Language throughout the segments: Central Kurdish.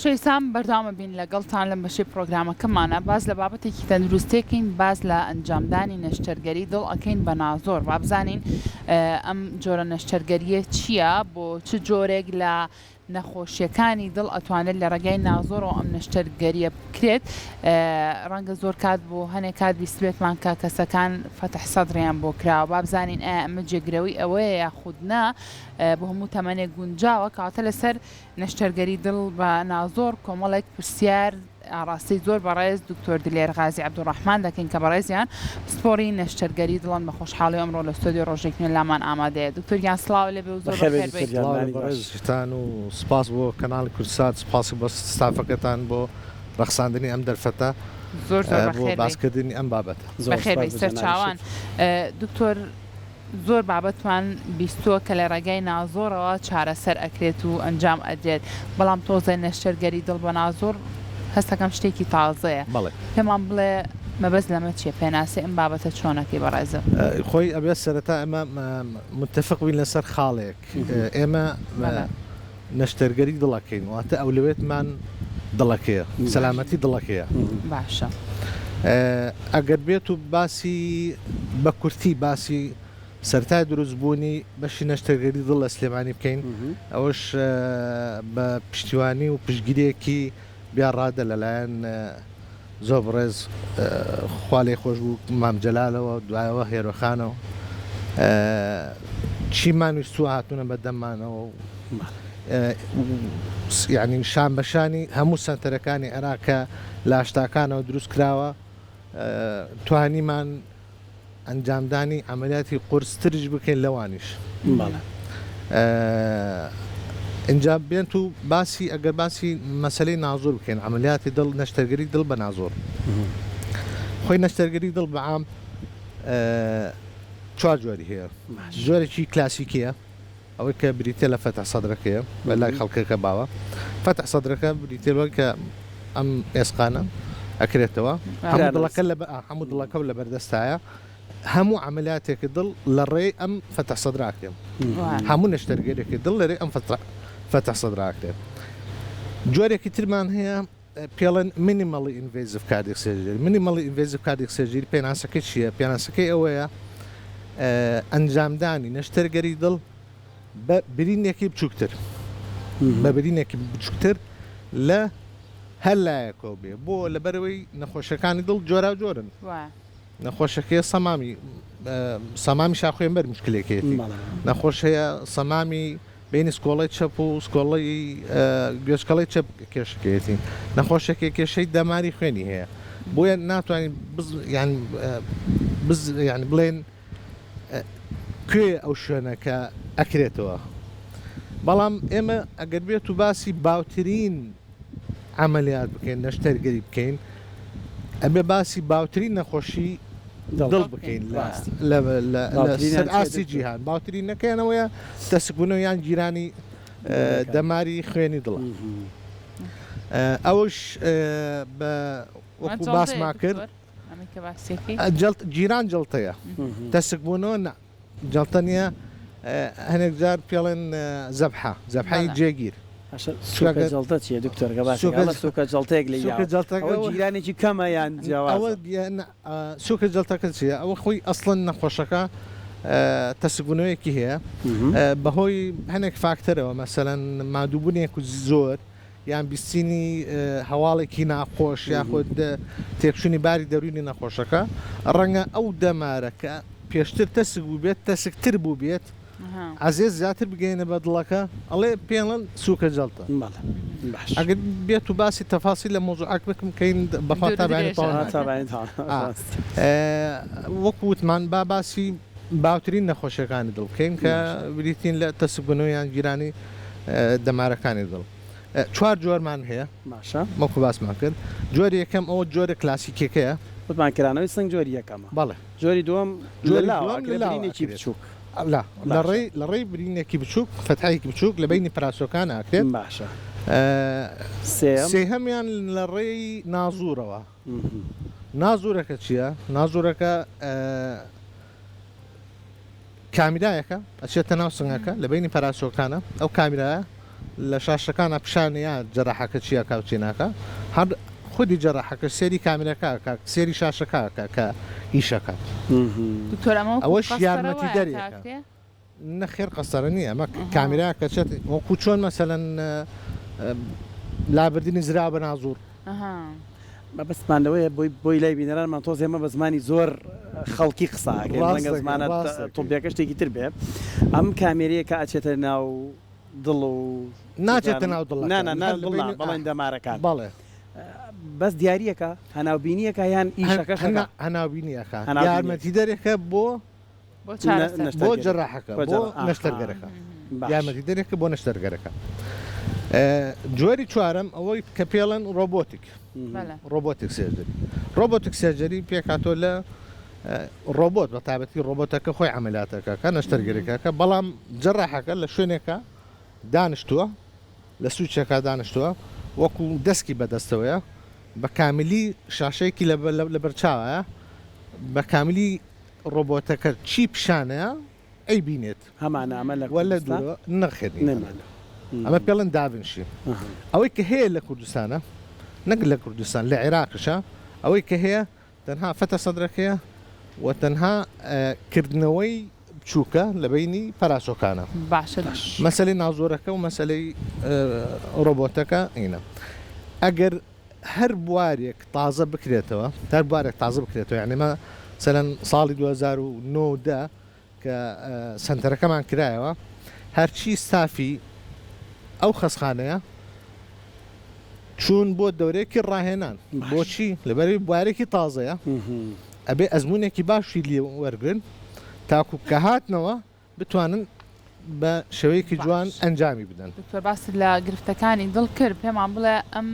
خۆشەویستان بەردەوامە بین لەگەڵتان لەم بەشەی پرۆگرامەکەمانە باس لە بابەتێکی تەندروستێکین باس لە ئەنجامدانی نەشتەرگەری دڵ ئەکەین بە نازۆر وابزانین ئەم جۆرە نەشتەرگەریە چییە بۆ چ جۆرێک لە نەخۆشیەکانی دڵ ئەتوانرێت لە ڕێگای نازۆرەوە ئەم نەشتەرگەریە بکرێت ڕەنگە زۆر کات بۆ هەنێ کات بیستبێتمان کە کەسەکان فەتح سەدریان بۆ کراوە با بزانین ئایا ئەمە جێگرەوەی ئەوەیە یاخود نا بۆ هەموو تەمەنێک گونجاوە کەواتە لەسەر نەشتەرگەری دڵ بە نازۆر کۆمەڵێک پرسیار ئاڕاستەی زۆر بەڕێز دکتۆر دلێر غازی عەبدولڕەحمان دەکەین کە بەڕێزیان پسپۆڕی نەشتەرگەری دڵن بە خۆشحاڵی ئەمڕۆ لە ستۆدیۆ ڕۆژێک نوێ لامان ئامادەیە دکتۆر گیان سڵاو لێ بێ و زۆر بەخێر بەخێر بێی بێی. دکتۆر گیان سڵاو لە نانی باش. بەڕێزتان و سپاس بۆ کەناڵی کوردسات سپاس بۆ ستافەکەتان بۆ ڕەخساندنی ئەم دەرفەتە زۆر زۆر بۆ بەخێر بێی. باسکردنی ئەم بابەتە. زۆر بەخێر سپاس بێی بۆ سەرچاوان. جەنابیشت. دکتۆر زۆر بابەتمان بیستووە کە لە ڕێگای نازۆڕەوە چارەسەر ئەکرێت و ئەنجام ئەدرێت، بەڵام تۆزێ نەشتەرگەری دڵ بە نازۆڕ هەستەکەم شتێکی تازەیە. بەڵێ. پێمان بڵێ مەبەست لەمە چیە؟ پێناسەی ئەم بابەتە چۆن ئەکەی بەڕێزم؟ خۆی ئەبێت سەرەتا ئێمە متفق بین لەسەر خاڵێک ئێمە بەڵێ. نەشتەرگەری دڵ ئەکەین واتە ئەولەوێتمان دڵەکەیە سەلامەتی دڵەکەیە. باشە. ئەگەر بێت و باسی بە کورتی باسی سەرەتای دروست بوونی بەشی نەشتەرگەری دڵ لە سلێمانی بکەین ئەوەش بە پشتیوانی و پشتگیریەکی بێ ڕادە لەلایەن زۆر بەڕێز خوا لێی خۆش بوو مام جەلالەوە دوایەوە هێرۆخانەوە چیمان ویستووە هاتوونە بە دەممانەوە و یعنی شان بە شانی هەموو سەنتەرەکانی عێراق کە لە هەشتاکانەوە دروست کراوە توانیمان ئەنجامدانی عەمەلیاتی قورستریش بکەین لەوانیش. بەڵێ. ئینجا بێنت و باسی ئەگەر باسی مەسەلەی نازۆر بکەین عەمەلیاتی دڵ نەشتەرگەری دڵ بە نازۆر خۆی نەشتەرگەری دڵ بە عام چوار جۆری هەیە جۆرێکی کلاسیکیە ئەوەی کە بریتیە لە فەتح سەدرەکەیە بە لای خەڵکەکە باوە فەتح سەدرەکە بریتیە لەوەی کە ئەم ئێسقانە ئەکرێتەوە هەموو دڵەکە لە هەموو دڵەکە لە بەردەستایە هەموو عملیاتێکی دڵ لە ڕێی ئەم فەتح سەدراکرێن هەموو نەشتەرگەرێکی دڵ لە ڕێی ئەم فەتح سەدراکرێت جۆرێکی ترمان هەیە پێڵێن Minimally Invasive Cardiac Surgery. Minimally Invasive Cardiac Surgery پێناسەکەی چییە؟ پێناسەکەی ئەوەیە ئەنجامدانی نەشتەرگەری دڵ بە برینێکی بچووکتر بە برینێکی بچووکتر لە هەر لایەکەوە بێ بۆ لەبەرەوەی نەخۆشیەکانی دڵ جۆراوجۆرن نەخۆشەکەی سەمامی سەمامی شاخوێنبەر مشکلێکەیەتی نەخۆش هەیە سەمامی بەینی سکۆڵەی چەپ و سکۆڵەی گوێچکەڵەی چەپ کێشەکەیەتی نەخۆشەکەی کێشەی دەماری خوێنی هەیە بۆیە ناتوانین بز یان بز یان بڵێن کوێ ئەو شوێنە کە ئەکرێتەوە بەڵام ئێمە ئەگەر بێت و باسی باوترین عەمەلیات بکەین نەشتەرگەری بکەین ئەبێ باسی باوترین نەخۆشی دڵ بکەین لەسەر ئاستی جیهان باوترینەکەیان ئەوەیە تەسکبوونەوە یان گیرانی دەماری خوێنی دڵە ئەوەش بە وەکو باسمان کرد گیران جەڵتەیە تەسکبوونەوە نا جەڵتە نییە هەنێک جار پێڵێن زەبحە زەبحەی جێگیر. سوکە جەڵتە چیە دکتۆر کە باسی ئەڵێ سوکە جەڵتەیەک لێی یاوە ئەوە گیرانێکی کەمە یان جیاوازە؟ سوکە جەڵتەکە چیە ئەوە خۆی ئەسڵەن نەخۆشەکە تەسکبوونەوەیەکی هەیە بەهۆی هەنێک فاکتەرەوە مەسەلەن مادووبوونێک زۆر یان بیستینی هەواڵێکی ناخۆش یاخود تێکچوونی باری دەروونی نەخۆشەکە، ڕەنگە ئەو دەمارە کە پێشتر تەسک بووبێت تەسکتر بووبێت، عەزێت زیاتر بگەیەنێ بە دڵەکە، ئەڵێ پێڵن سووکە جەڵتە. ئەگەر بێت و باسی تەفاسیل لە مەوزوعەک بکەم کەین بەخوا تا بەیانی تەواو ناکەین. وەکو وتمان با باسی باوترین نەخۆشیەکانی دڵ بکەین کە بریتین لە تەسکبوونەوە یان گیرانی دەمارەکانی دڵ. چوار جۆرمان هەیە باشە. وەکو باسمان کرد جۆری یەکەم ئەوە جۆرە کلاسیکیەکەیە. وتمان کرانەوەی سنگ جۆری یەکەمە. بەڵێ. جۆری دووەم لە جۆری لاوە دووەم ئەکرێ لە لاوە برینێکی ئەکرێت. بچووک. لا لە باشە. ڕێی لە ڕێی برینێکی بچووک فەتحەیەکی بچووک لە بەینی پەراسۆکان ئەکرێت. باشە. سێیەم. سێهەمیان لە ڕێی نازوورەوە. نازوورەکە چییە؟ نازوورەکە کامیرایەکە ئەچێتە ناو سنگەکە لە بەینی پەراسۆکانە ئەو کامیرایە. لە شاشەکانا پیشانی یا جەراحەکە چی ئەکا و چی ناکا هەر خودی جەراحەکە سێری کامیرەکە ئەکا سێری شاشەکە ئەکا کە ئیش ئەکات. دکتۆر ئەمە وەکو ئەوەش قەستەرە وایە یارمەتیدەرێکە. تاکرێ؟ نەخێر قەستەرە نییە ئەمە کامیرا کە چێت وەکو چۆن مەسەلەن لابردنی زراو بە نازوڕ. ئەها. مەبەستمان لەوەیە بۆی بۆی لای بینەرانمان تۆزێ ئێمە بە زمانی زۆر خەڵکی قسە ئەکەین ڕاست ڕەنگە دەکەی زمانە ڕاست دەکەی. تۆبیەکە شتێکی تر بێ ئەم کامێرەیە کە ئەچێتە ناو دڵ و ناچێتە بزانم ناو دڵەکە نا نا نا هەر لە دڵ نا بەینی بەڵێن ئاه دەمارەکان بەڵێ. بەس دیاریەکە هەناوبینیەکە یان ئیشەکەش ئەکا؟ هەناوبینیەکە هەناوبینیەکە. یارمەتیدەرێکە بۆ بۆ چارەسەر. بۆ نەشتەرگەری. جەراحەکە بۆ بۆ جەراح ئاها. نەشتەرگەرەکە باش. یارمەتیدەرێکە بۆ نەشتەرگەرەکە جۆری چوارەم ئەوەی کە پێڵێن robotic بەلێ. robotic surgery robotic surgery پێکهاتووە لە ڕۆبۆت بە تایبەتی ڕۆبۆتەکە خۆی عەمەلیاتەکە کە نەشتەرگەریەکە بەڵام جەراحەکە لە شوێنێکە دانیشتووە لە سوچێکا دانیشتووە وەکو دەسکی بەدەستەوەیە بە کاملی شاشەیەکی لەبەرچاوە بە کاملی ڕۆبۆتەکە چی پیشانەیە ئەیبینێت. هەمانە ئەمە لە وە لە کوردستان دوورەوە نەخێر نییە نەمانە. ئەمە پێڵێن داڤنشی ئەوەی کە هەیە لە کوردستانە نەک لە کوردستان لە عێراقیشە ئەوەی کە هەیە تەنها فەتە سەدرەکەیە و تەنها کردنەوەی بچووکە لە بەینی پەراسۆکانە. باشە. مەسەلەی نازۆرەکە و مەسەلەی ڕۆبۆتەکە ئینە. ئەگەر هەر بوارێک تازە بکرێتەوە، هەر بوارێک تازە بکرێتەوە یانی مە سەلەن ساڵی 2009 دە کە سەنتەرەکەمان کرایەوە هەرچی ستافی ئەو خەسخانەیە چوون بۆ دەورەیەکی ڕاهێنان. بۆچی؟ لەبەرئەوەی بوارێکی تازەیە ئەبێ ئەزموونێکی باشی لێ وەرگرن تاکو کە هاتنەوە بتوانن بە شێوەیەکی جوان ئەنجامی بدەن. دکتۆر باست لە گرفتەکانی دڵ کرد پێمان بڵێ ئەم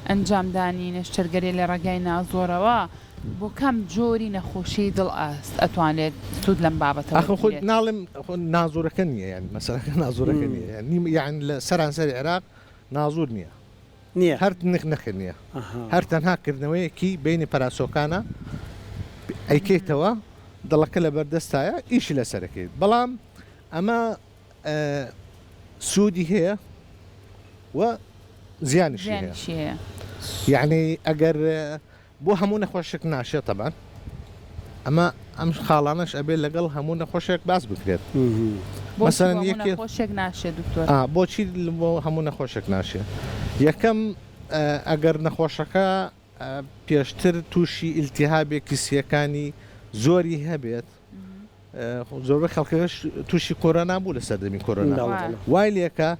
ئەنجامدانی نەشتەرگەریە لە ڕێگای نازۆرەوە بۆ کام جۆری نەخۆشی دڵ ئاست ئەتوانرێت سوود لەم بابەتە ئاخر خۆ وەربگیرێت؟ ناڵێم خۆ نازۆرەکە نییە یانی مەسەلەکە نازۆرەکە نییە یانی یانی لە سەرانسەری عێراق نازۆر نییە نییە. هەر نخ نەخێر نییە هەر تەنها کردنەوەیەکی بەینی پەراسۆکانە ئەیکەیتەوە دڵەکە لەبەردەستایە ئیشی لەسەرەکەیت بەڵام ئەمە سوودی هەیە و زیانیشی هەیە زیانیشی هەیە. یعنی ئەگەر بۆ هەموو نەخۆشێک ناشێت تەبعەن ئەمە ئەم خاڵانەش ئەبێ لەگەڵ هەموو نەخۆشێک باس بکرێت. بۆچی مەسەلەن بۆ هەموو یەکێ نەخۆشێک ناشێت دکتۆر؟ ئا بۆچی بۆ هەموو نەخۆشێک ناشێ؟ یەکەم ئەگەر نەخۆشەکە پێشتر تووشی ئیلتیهابێکی سییەکانی زۆری هەبێت زۆربەی خەڵکەکەش تووشی کۆرۆنا بوو لە سەردەمی کۆرۆنا وای لێکە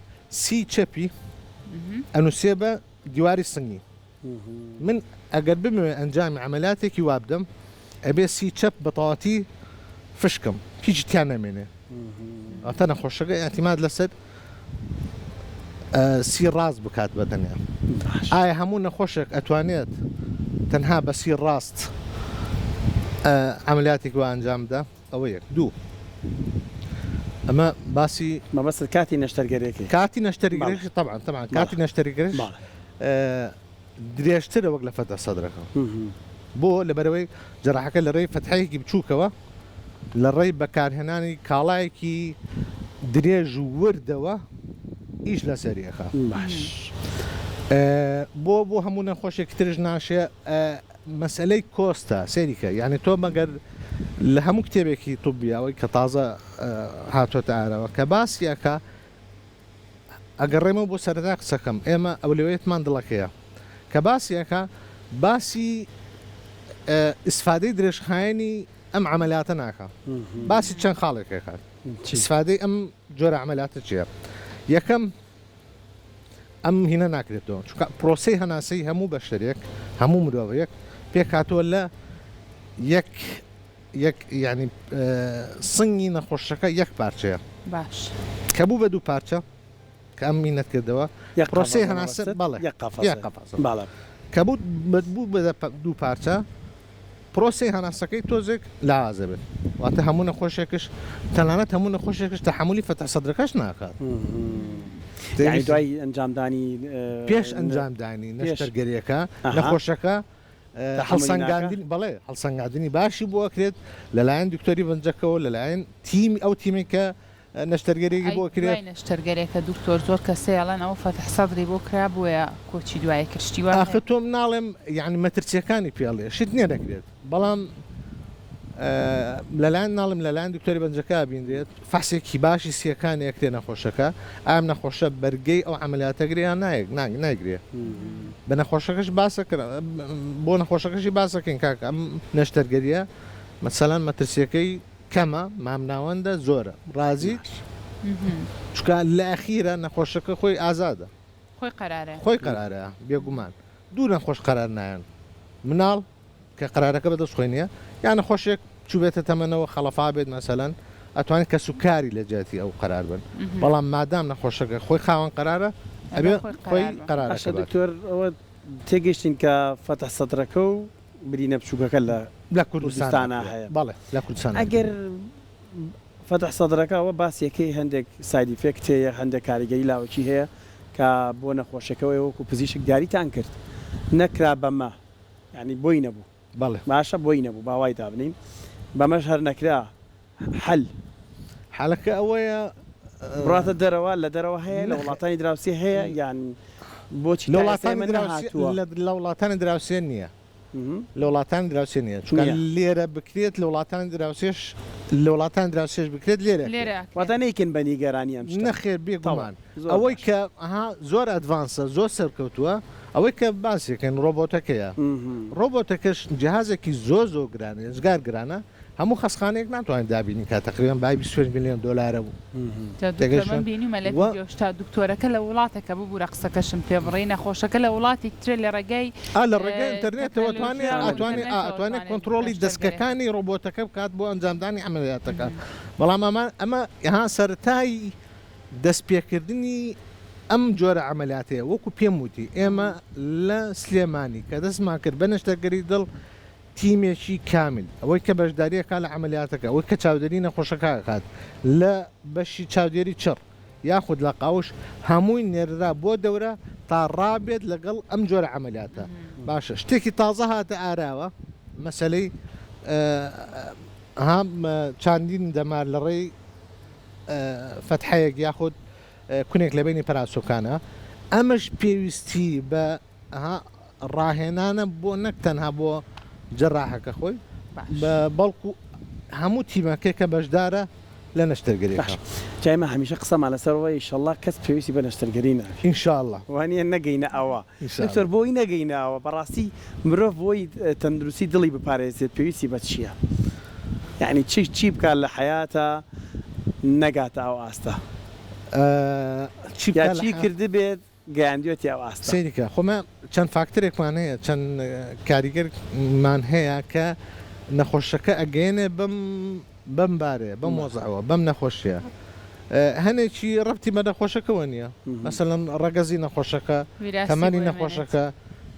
سی چەپی ئەنووسێ بە دیواری سنگی من ئەگەر بمەوێ ئەنجامی عەمەلیاتێکی وا بدەم ئەبێ سی چەپ بە تەواتی فشکم هیچی تیا نەمێنێ واتە نەخۆشەکە ئیعتیماد لەسەر سی ڕاست بکات بە تەنیا ئایا هەموو نەخۆشێک ئەتوانێت تەنها بە سی ڕاست عەمەلیاتێکی وا ئەنجام بدا؟ ئەوە یەک دوو ئەمە باسی مەبەستت کاتی نەشتەرگەریەکەی؟ کاتی نەشتەرگەریش تەبعەن تەبعەن کاتی نەشتەرگەریش درێژترە وەک لە فەتح سەدرەکە بۆ لەبەرەوەی جەراحەکە لە ڕێی فەتحەیەکی بچووکەوە لە ڕێی بەکارهێنانی کاڵایەکی درێژ و وردەوە ئیش لەسەری ئەخا باش بۆ بۆ هەموو نەخۆشێکی ترش ناشێ مەسەلەی کۆستە سەیری کە یانی تۆ مەگەر لە هەموو کتێبێکی طبی ئەوەی کە تازە هاتۆتە ئارەوە کە باسی ئەکا ئەگەڕێمەوە بۆ سەرەتای قسەکەم ئێمە ئەولەویەتمان دڵەکەیە کە باسی ئەکا باسی ئیسفادەی درێژخایەنی ئەم عەمەلیاتە ناکا باسی چەند خاڵێک ئەکات ئیسفادەی ئەم جۆرە عەمەلیاتە چییە یەکەم ئەم هینە ناکرێتەوە چونکە پرۆسەی هەناسەی هەموو بەشەرێک هەموو مرۆڤێک پێکهاتووە لە یەک یەک یعنی سنگی نەخۆشەکە یەک پارچەیە باش کە بوو بە دوو پارچە کە ئەم مینەت کردەوە پرۆسەی هەناسە بەڵێ یەک قەفەزە کە بوو بوو بە دوو پارچە پرۆسەی هەناسەکەی تۆزێک لاواز دەبێت واتە هەموو نەخۆشێکش تەنانەت هەموو نەخۆشێکش تەحەمولی فەتح سەدرەکەش ناکات. یانی دوای ئەنجامدانی پێش ئەنجامدانی نەشتەرگەریەکە نەخۆشەکە هەڵسەنگاندنی بەڵێ هەڵسەنگاندنی باشی بۆ ئەکرێت لەلایەن دکتۆری بەنجەکەوە لەلایەن تیم ئەو تیمێک کە. نەشتەرگەریەکی ئەی بۆ کرێ. دوای نەشتەرگەرێکە دکتۆر زۆر کەس هەیە ئەڵێن ئەوە فەتح سەدری بۆ کرا بۆیە کۆچی دوایی کرد شتی وا ئاخر هەیە؟ تۆ ناڵێم یانی مەترسیەکانی پێ ئەڵێ شت نیە نەکرێت بەڵام لەلایەن ناڵێم لەلایەن دکتۆری بەنجەکە ئەبینرێت فەحسێکی باشی سیەکانی ئەکرێ نەخۆشەکە ئایا ئەم نەخۆشە بەرگەی ئەو عەمەلیاتە گرێ یان نایگرێ بە نەخۆشەکەش باسە بۆ نەخۆشەکەشی باسەکەین کاکە ئەم نەشتەرگەریە مەسەلەن مەترسیەکەی کەمە مامناوەندە زۆرە ڕازیت چونکە لە ئەخیرا نەخۆشەکە خۆی ئازادە خۆی قەرارە خۆی قەرارە بێگومان دوو نەخۆش قەرار نایەن مناڵ کە قەرارەکە بەدەست خۆی نیە یان نەخۆشێک چوبێتە تەمەنەوە خەڵەفا بێت مەسەلەن ئەتوانێت کەس و کاری لە جیاتی ئەو قەرار بن بەڵام مادام نەخۆشەکە خۆی خاوەن قەرارە ئەبێ خۆی قەرارەکە باشە بات. دکتۆر ئەوە تێگەیشتین کە فەتح سەدرەکە و برینە بچوکەکە لە لە کوردستانا کوردستانا هەیە بەڵێ لە کوردستانا ئەگەر فەتح سەدرەکە ئەوە باسیەکەی هەندێک side effect هەیە هەندێک کاریگەری لاوەکی هەیە کە بۆ نەخۆشەکەوە وەکو پزیشک دیاریتان کرد نەکرا بەمە یانی بۆی نەبوو. بەڵێ. باشە بۆی نەبوو با وای دابنێین بەمەش هەر نەکرا حەل. حەلەکە ئەوەیە. بڕاتە دەرەوە لە دەرەوە هەیە لە وڵاتانی دراوسێ هەیە یان بۆچی لە تا ئێستا وڵاتانی ئێمە دراوسێ نەهاتووە؟ لە وڵاتانی دراوسێ نییە. لە وڵاتانی دراوسێ نییە چونکە نییە. لێرە بکرێت لە وڵاتانی دراوسێش لە وڵاتانی دراوسێش بکرێت لێرە لێرە ئەکرێت. ئەکرێت. واتە نەیکەن بە نیگەرانی ئەم شتە. نەخێر تەواو بێگومان زۆر ئەوەی باشە. کە ها زۆر advance ە زۆر سەرکەوتووە ئەوەی کە باسی ئەکەین ڕۆبۆتەکەیە ڕۆبۆتەکەش جیهازێکی زۆر زۆر گرانە ئێجگار گرانە هەموو خەستخانەیەک ناتوانێت دابینی کات تەقریبەن بای 25 ملیۆن دۆلارە بوو جا دکتۆر من تێگەیشتن بینیومە لە و ڤیدیۆ شتا دکتۆرەکە لە وڵاتێکە ببورە قسەکەشم پێ بڕی نەخۆشەکە لە وڵاتێک ترە لە ڕێگای ئا لە ڕێگای ئینتەرنێتەوە توانێ تەکنەلۆژیا و ئەتوانێ ئا ئینتەرنێتەوە ئەتوانێ توانێت کۆنترۆڵی نەشتەرگەرێ دەسکەکانی ڕۆبۆتەکە بکات بۆ ئەنجامدانی عەمەلیاتەکە بەڵام ئەمە ئەمە ها سەرەتای دەستپێکردنی ئەم جۆرە عەمەلیاتەیە وەکو پێم وتی ئێمە لە سلێمانی کە دەستمان کرد بە نەشتەرگەری دڵ تیمێکی کامل ئەوەی کە بەشداری ئەکات لە عەمەلیاتەکە ئەوەی کە چاودێری نەخۆشەکە ئەکات لە بەشی چاودێری چڕ یاخود لە قاوش هەمووی نێررا بۆ دەورە تا ڕابێت لەگەڵ ئەم جۆرە عەمەلیاتە باشە شتێکی تازە هاتە ئاراوە مەسەلەی ها چاندین دەمار لەڕێی فەتحەیەک یاخود کونێک لە بەینی پەراسۆکانە، ئەمەش پێویستی بە ڕاهێنانە بۆ نەک تەنها بۆ جەراحەکە خۆی بەڵکو هەموو تیمەکەی کە بەشدارە لە نەشتەرگەریەکە. باشە جا ئێمە هەمیشە قسەمان لەسەر ئەوەیە ئیشەڵا کەس پێویستی بە نەشتەرگەری نابێ. ئینشاڵا. وانیە نەگەینە ئەوە. دکتۆر بۆی نەگەینە ئەوە بەڕاستی مرۆڤ بۆی تەندروستی دڵی بپارێزێت پێویستی بە چیە یانی چی چی بکات لە حەیاتا نەگاتە ئەو ئاستە چی یا بکات لە چی حەیات؟ کردبێت گەیاندوێتی ئەو ئاستە؟ سەیری کە خۆ مە چەند فاکتەرێکمان هەیە چەند کاریگەرمان هەیە کە نەخۆشەکە ئەگەیەنێ بەم بەم بارەیە بەم وەزعەوە بەم نەخۆشیە هەنێکی ڕەبتی بە نەخۆشەکەوە نییە مەسەلەن ڕەگەزی نەخۆشەکە ویراسی تەمەنی بۆ ئەمێنێت. نەخۆشەکە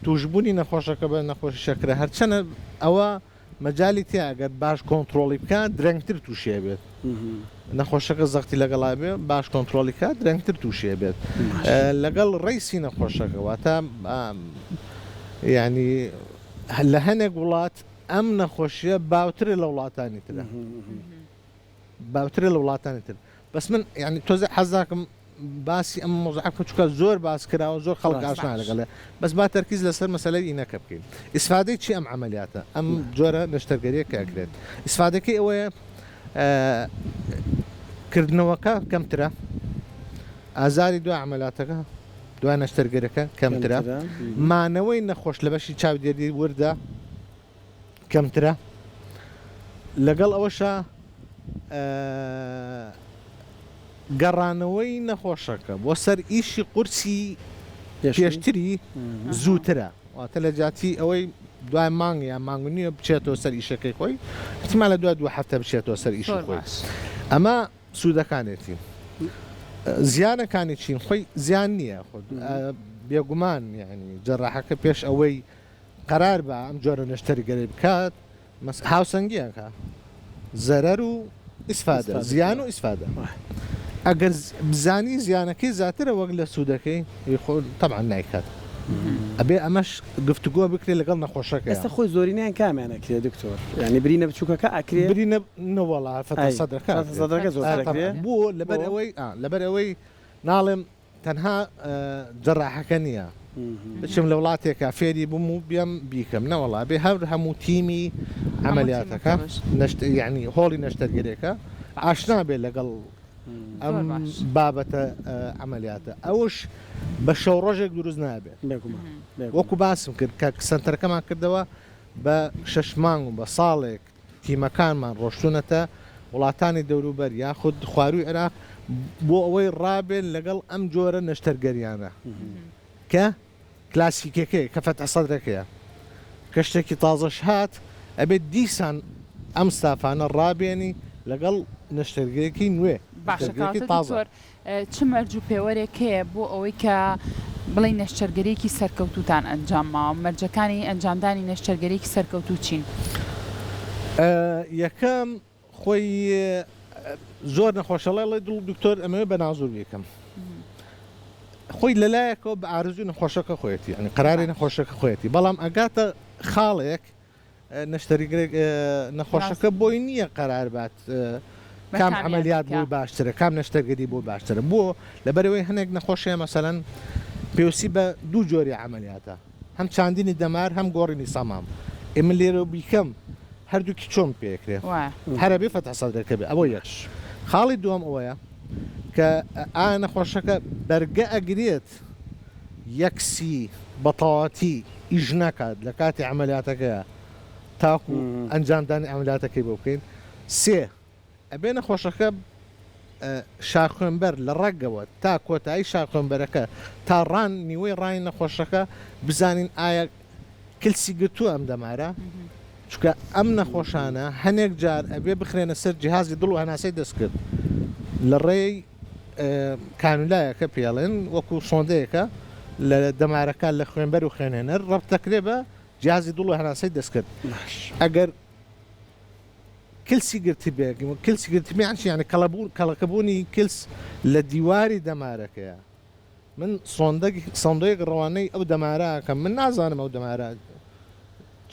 توشبوونی نەخۆشەکە بە نەخۆشی شەکرە هەرچەنە ئەوە مەجالی تیا ئەگەر باش کۆنتڕۆڵی بکات درەنگتر توشی ئەبێت نەخۆشەکە زەختی لەگەڵا بێ باش کۆنتڕۆڵی کات درەنگتر توشی ئەبێت لەگەڵ ڕەیسی نەخۆشەکە واتە یعنی لە هەنێک وڵات ئەم نەخۆشیە باوترە لە وڵاتانی ترە باوترە لە وڵاتانی تر بەس من یعنی تۆزێ حەز ناکەم باسی ئەم مۆزعە بکەم چونکە زۆر باس کراوە زۆر خەڵک ئاشنا لەگەڵێ بەس با تەرکیز لەسەر مەسەلەی ئینەکە بکەین ئیسفادەی چی ئەم عەمەلیاتە ئەم جۆرە نەشتەرگەریە کە ئەکرێت ئیسفادەکەی ئەوەیە کردنەوەکە کەمترە ئازاری دوای عەمەلاتەکە دوای نەشتەرگەرەکە کەمترە مانەوەی نەخۆش لە بەشی چاودێری وردە کەمترە لەگەڵ ئەوەشا گەڕانەوەی نەخۆشەکە بۆ سەر ئیشی قورسی پێشتری زووترە واتە لە جیاتی ئەوەی دوای مانگ یا مانگ و نیوە بچێتەوە سەر ئیشەکەی خۆی احتمالە دوای دوو هەفتە بچێتەوە سەر ئیشی خۆی ئەمە سوودەکانێتی زیانەکانی چین خۆی زیان نییە خۆ بێگومان یعنی جەراحەکە پێش ئەوەی قەرار بە ئەم جۆرە نەشتەرگەری بکات مەس هاوسەنگی ئەکا زەرەر و ئیسفادە زیان و ئیسفادە ئەگەر بزانی زیانەکەی زیاترە وەک لە سوودەکەی خۆ تەبعەن نایکات. ئەبێ ئەمەش گفتوگۆ بکرێت لەگەڵ نەخۆشەکەیا. ئێستا خۆی زۆرینەیان کامیان ئەکرێ دکتۆر؟ یانی برینە بچوکەکە ئەکرێ؟ برینە نەوەڵا فەتح سەدرەکە ئەکرێ. فەتح سەدرەکە زۆرتر ئەکرێ؟ بۆ؟ لەبەر ئەوەی ئا لەبەر ئەوەی ناڵێم تەنها جەراحەکە نییە بچم لە وڵاتێکا فێری بم و بێم بیکەم نەوەڵا بێ هەر هەموو تیمی عەمەلیاتەکە نەشت یانی هۆڵی نەشتەرگەرێکە ئاشنا بێ لەگەڵ ئەم بابەتە عەمەلیاتە ئەوش بە شەو ڕۆژێک دروست نابێت وەکو باسم کرد کە سەنتەرەکەمان کردەوە بە شەش مانگ و بە ساڵێک تیمەکانمان ڕۆشتوونەتە وڵاتانی دەوروبەر یاخود خوارووی عێراق بۆ ئەوەی ڕابێن لەگەڵ ئەم جۆرە نەشتەرگەریانە کە کلاسیکەکەیە کە فەتح سەدرەکەیە کە شتێکی تازەش هات ئەبێت دیسان ئەم ستافانە ڕابێنی لەگەڵ نەشتەرگەرێکی نوێ باشە نەشتەرگەرێکی کەواتە تازە. دکتۆر چ مەرج و پێوەرێک هەیە بۆ ئەوەی کە بڵێین نەشتەرگەریەکی سەرکەوتووتان ئەنجام ماوە؟ مەرجەکانی ئەنجامدانی نەشتەرگەریەکی سەرکەوتوو چین؟ یەکەم خۆی زۆر نەخۆشە ڵێ ڵێ دڵ دکتۆر ئەمەوێ بە نازور بیکەم خۆی لەلایەکەوە بە ئارزوی نەخۆشەکە خۆیەتی یعنی قەراری نەخۆشەکە خۆیەتی بەڵام ئەگاتە خاڵێک نەشتەرگەرێک نەخۆشەکە بۆی نییە قەرار بات کام عەمەلیات بۆی باشترە کام نەشتەرگەری بۆی باشترە بۆ لەبەرئەوەی هەنێک نەخۆش هەیە مەسەلەن پێویستی بە دوو جۆری عەمەلیاتە هەم چاندنی دەمار هەم گۆڕینی سەمام ئێ من لێرەوە بیکەم هەردووکی چۆن پێکرێ هەر ئەبێ فەتح سەدرەکە بێ ئەوە یەک خاڵی دووەم ئەوەیە کە ئایا نەخۆشەکە بەرگە ئەگرێت یەک سی بەتەواتی ئیش ناکات لە کاتی عەمەلیاتەکەیا تاکو ئەنجامدانی عەمەلیاتەکەی بۆ بکەین سێ ئەبێ نەخۆشەکە شاخوێنبەر لە ڕەگەوە تا کۆتایی شاخوێنبەرەکە تا ڕان نیوەی ڕانی نەخۆشەکە بزانین ئایا کلسی گرتووە ئەم دەمارە چونکە ئەم نەخۆشانە هەنێک جار ئەبێ بخرێنە سەر جیهازی دڵ و هەناسەی دەستکرد لە ڕێی کانولایەکە پێڵێن وەکو سۆندەیەکە لە دەمارەکە لە خوێنبەر و خوێنهێنەر ڕەبت دەکرێ بە جیهازی دڵ و هەناسەی دەستکرد ئەگەر کلسی گرتبێ کلسی گرتبێ یان چی یانی کەڵەبوون کەڵەکەبوونی کلس لە دیواری دەمارەکەیە من سۆندەک سۆندەیەک ڕەوانەی ئەو دەمارە ئەکەم من نازانم ئەو دەمارە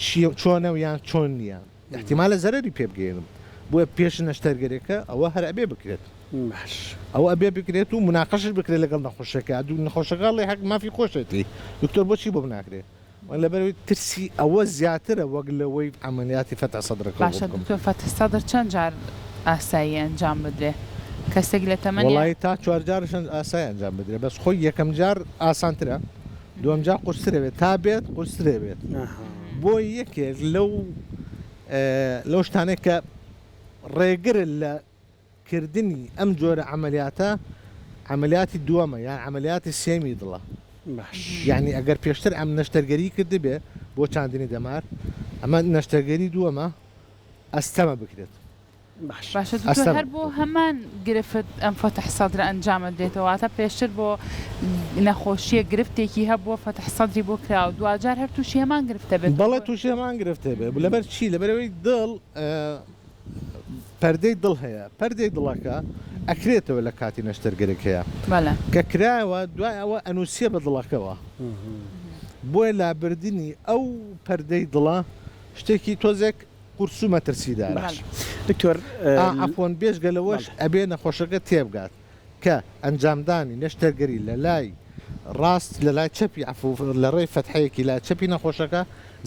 چیە چۆنە و یان چۆن نییە احتیمالە زەرەری پێ بگەیەنم بۆیە پێش نەشتەرگەرێکە ئەوە هەر ئەبێ بکرێت باش ئەوە ئەبێ بکرێت و مناقەشش بکرێت لەگەڵ نەخۆشەکە دوو نەخۆشەکە ئەڵێ حەق مافی خۆشێتی دکتۆر بۆچی بۆم ناکرێ لەبەرئەوەی ترسی ئەوە زیاترە وەک لەوەی عەمەلیاتی فەتح سەدرەکە بۆ باشە بکەم. دکتۆر فەتح سەدر چەند جار ئاساییە ئەنجام بدرێ کەسێک لە تەمەنی. وەڵایی تا چوارجارش ئاسایە ئەنجام بدرێ بەس خۆی یەکەم جار ئاسانترە دووەم جار قورسترە بێت تا بێت قورسترە بێت بۆ یەکێک لەو لەو شتانەی کە ڕێگرە لە کردنی ئەم جۆرە عەمەلیاتە عەمەلیاتی دووەمە یان عەمەلیاتی سێمی دڵە باش. یانی ئەگەر پێشتر ئەم نەشتەرگەری کردبێ بۆ چاندنی دەمار ئەمە نەشتەرگەری دووەمە ئەستەمە بکرێت. باش. باشە دکتۆر ئەستەمە هەر بۆ هەمان گرفت ئەم فەتح سەدرە ئەنجام ئەدرێتەوە واتە پێشتر بۆ نەخۆشیەک گرفتێکی هەبووە فەتح سەدری بۆ کراوە دواجار هەر توشی هەمان گرفت دەبێتەوە بەڵێ توشی هەمان گرفت دەبێت لەبەر چی لەبەرئەوەی دڵ پەردەی دڵ هەیە پەردەی دڵەکە ئەکرێتەوە لە کاتی نەشتەرگەرێک هەیە بەڵێ. کە کرایەوە دوای ئەوە ئەنوسیە بە دڵەکەوە بۆیە لابردنی ئەو پەردەی دڵە شتێکی تۆزێک قورس و مەترسیدارە. باش دکتۆر ئا عەفوەن بێجگە لەوەش بەڵێ. ئەبێ نەخۆشەکە تێبگات کە ئەنجامدانی نەشتەرگەری لە لای ڕاست لە لای چەپی عەفو لە ڕێی فەتحەیەکی لای چەپی نەخۆشەکە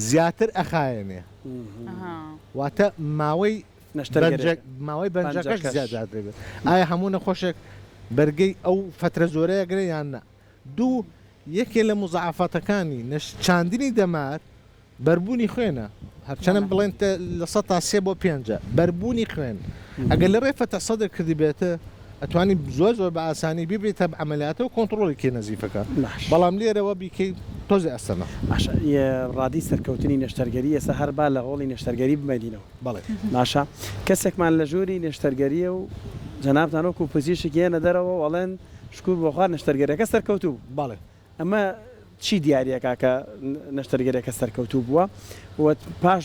زیاتر ئەخایەنێ. واتە ماوەی ماوەی بەنجەکەش زیاد دەبێت. ئایا هەموو نەخۆشێک بەرگەی ئەو فەترە زۆرە ئەگرێ یان نا؟ دوو، یەکێ لە موزاعەفاتەکانی چاندنی دەمار بەربوونی خوێنە، هەرچەنە بڵێن 3% بۆ پێنجە بەربوونی خوێن، ئەگەر لە ڕێی فەتح سەدر کردبێت ئەتوانی زۆر زۆر بە ئاسانی بیبەیتە عەمەلیاتەوە کۆنتڕۆڵی کەی نەزیفەکە بەڵام لێرەوە بیکەی تۆزێ ئەستەمە. باشە ڕادەی سەرکەوتنی نەشتەرگەری ئێستا هەر با لە هۆڵی نەشتەرگەری بمێنینەوە. بەڵێ. باشە کەسێکمان لە ژووری نەشتەرگەریە و جەنابتان وەکو پزیشک یەنە دەرەوە و ئەڵێن شکور بۆ خوا نەشتەرگەریەکە سەرکەوتوو بوو. بەڵێ. ئەمە چی دیاریەکا کە نەشتەرگەریەکە سەرکەوتوو بووە و پاش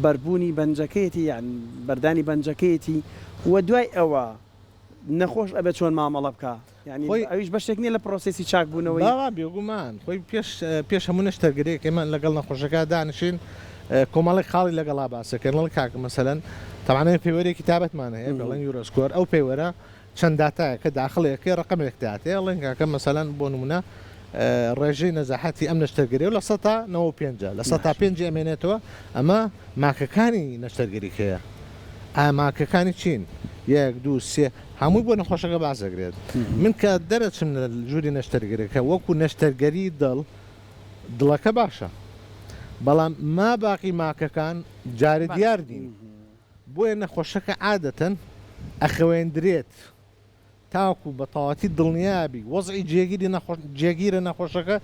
بەربوونی بەنجەکەیەتی یان بەردانی بەنجەکەیەتی و دوای ئەوە. نەخۆش ئەبێت چۆن مامەڵە بکا یانی خۆی ئەویش بەشێک نیە لە process ی چاکبوونەوەی؟ بەڵا بێگومان خۆی پێش پێش هەموو نەشتەرگەریەک ئێمە لەگەڵ نەخۆشەکە دانیشین کۆمەڵێک خاڵی لەگەڵا باس دەکەین ڵێن کاکە مەسەلەن تەبعەن ئێمە پێوەرێکی تابەتمان هەیە پێڵێن EuroSCORE ئەو پێوەرە چەند داتایەکە داخڵی ئەکەی ڕەقەمێک داتێ ئەڵێن کاکە مەسەلەن بۆ نمونە ڕێژەی نەجاحەتی ئەم نەشتەرگەریە لە سەتا 95 ە لە سەتا پێنجی ئەمێنێتەوە ئەمە ماکەکانی نەشتەرگەریکەیە ئایا ماکەکانی چین یەک دوو سێ هەمووی بۆ نەخۆشەکە باس دەکرێت من کە دەرەچم لە ژووری نەشتەرگەریەکە وەکو نەشتەرگەری دڵ دڵەکە باشە بەڵام ما باقی ماکەکان جارێ دیار نین بۆیە نەخۆشەکە عادەتەن ئەخەوێندرێت تاوەکو بە تەواوەتی دڵنیابی وەزعی جێگیری نەخۆش جێگیرە نەخۆشەکە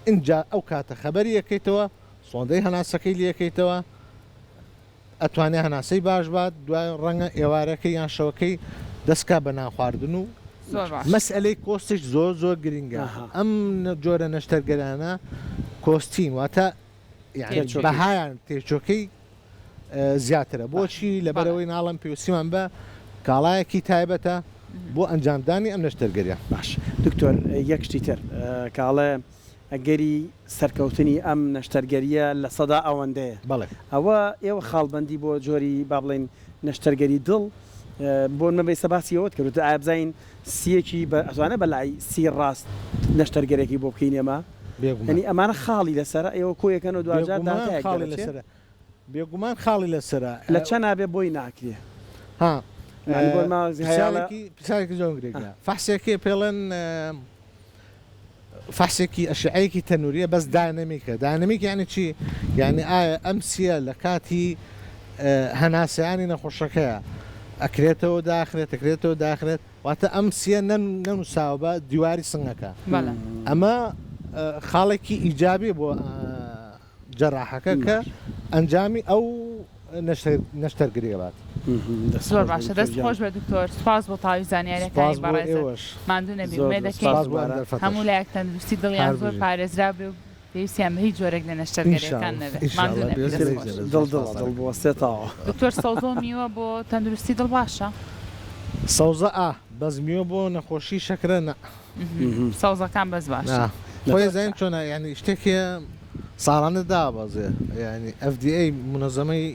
ئینجا ئەو کاتە خەبەری ئەکەیتەوە سۆندەی هەناسەکەی لێ ئەکەیتەوە ئەتوانێ هەناسەی باش بات دوای ڕەنگە ئێوارەکەی یان شەوەکەی دەست کا بە نان خواردن و زۆر باش. مەسئەلەی cost یش زۆر زۆر گرینگە ئەها. ئەم جۆرە نەشتەرگەرانە cost ین واتە یانی تێچۆکەی. بەهایان تێچۆکەی زیاترە باش. بۆچی بەڵێ. لەبەرئەوەی ناڵێم پێویستیمان بە کاڵایەکی تایبەتە بۆ ئەنجامدانی ئەم نەشتەرگەریە. باش دکتۆر یەک شتی تر کە ئەڵێ ئەگەری سەرکەوتنی ئەم نەشتەرگەرییە لەسەدا ئەوەندەیە. بەڵێ. ئەوە ئێوە خاڵبەندی بۆ جۆری با بڵێین نەشتەرگەری دڵ بۆ نمە ئێستا باسی ئەوەت کرد وتت ئایا بزانین سییەکی بە ئەتوانێ بە لای سی ڕاست نەشتەرگەرێکی بۆ بکەین ئێمە؟ بێگومان. یانی ئەمانە خاڵی لەسەرە ئێوە کۆیەکەنەوە دواجار بێگومان داتایەک خاڵی دەرەچێ؟ لەسەرە. بێگومان خاڵی لەسەرە. لە چەنا بێ بۆی ناکرێ؟ ها یانی بۆ نمە هەیاڵە پرسیارێکی پرسیارێکی زۆر گرنگە. فەحسێکێ پێڵێن فەحسێکی ئەشعەیەکی تەنوریە بەس داینەمیکە داینەمیک یعنی چی یعنی ئایا ئەم سیە لە کاتی هەناسەیانی نەخۆشەکەیە ئەکرێتەوە داخرێت ئەکرێتەوە داخرێت واتە ئەم سیە نەنووساوە بە دیواری سنگەکە ئەمە خاڵێکی ئیجابی بۆ جەراحەکە کە ئەنجامی ئەو نەشتەرگریە بات. زۆر باشە دەست خۆش بێت دکتۆر سوپاس بۆ تەواوی زانیاریەکانی بەڕێزت ماندوو نەبی ئومێد دەکەین هەموو لایەک تەندروستی دڵیان زۆر پارێزراو بێ و پێویستیان بە هیچ جۆرێک لە نەشتەرگەریەکان نەبێت ماندوو نەبی دەست خۆش. دڵ دڵە دڵ بوەستێتەوە. دکتۆر سەوزە و میوە بۆ تەندروستی دڵ باشە؟ سەوزە ئا بەس میوە بۆ نەخۆشی شەکرە نا. سەوزەکان بەس باشە. خۆی ئەزانی چۆنە یانی شتێک هەیە ساڵانە دابەزێ یانی FDA مونەزەمەی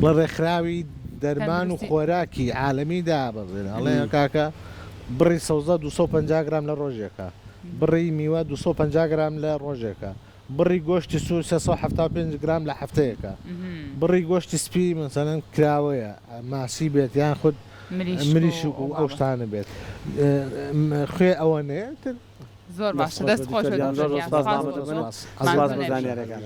بڵێ ڕێکخراوی دەرمان و خۆراکی عالەمی دابەزێن ئەڵێ کاکە بڕی سەوزە 250 گرام لە ڕۆژێکە بڕی میوە 250 گرام لە ڕۆژێکە بڕی گۆشتی سوور 375 گرام لە هەفتەیەکە بڕی گۆشتی سپی مەسەلەن کراوەیە ماسی بێت یان خود مریشک و ئەو شتانە بێت خوێ ئەوە نەیە تر. زۆر باشە دەست خۆش بێت دکتۆر گیان سوپاس بۆ تۆ. سوپاس بۆ زانیاریەکانت.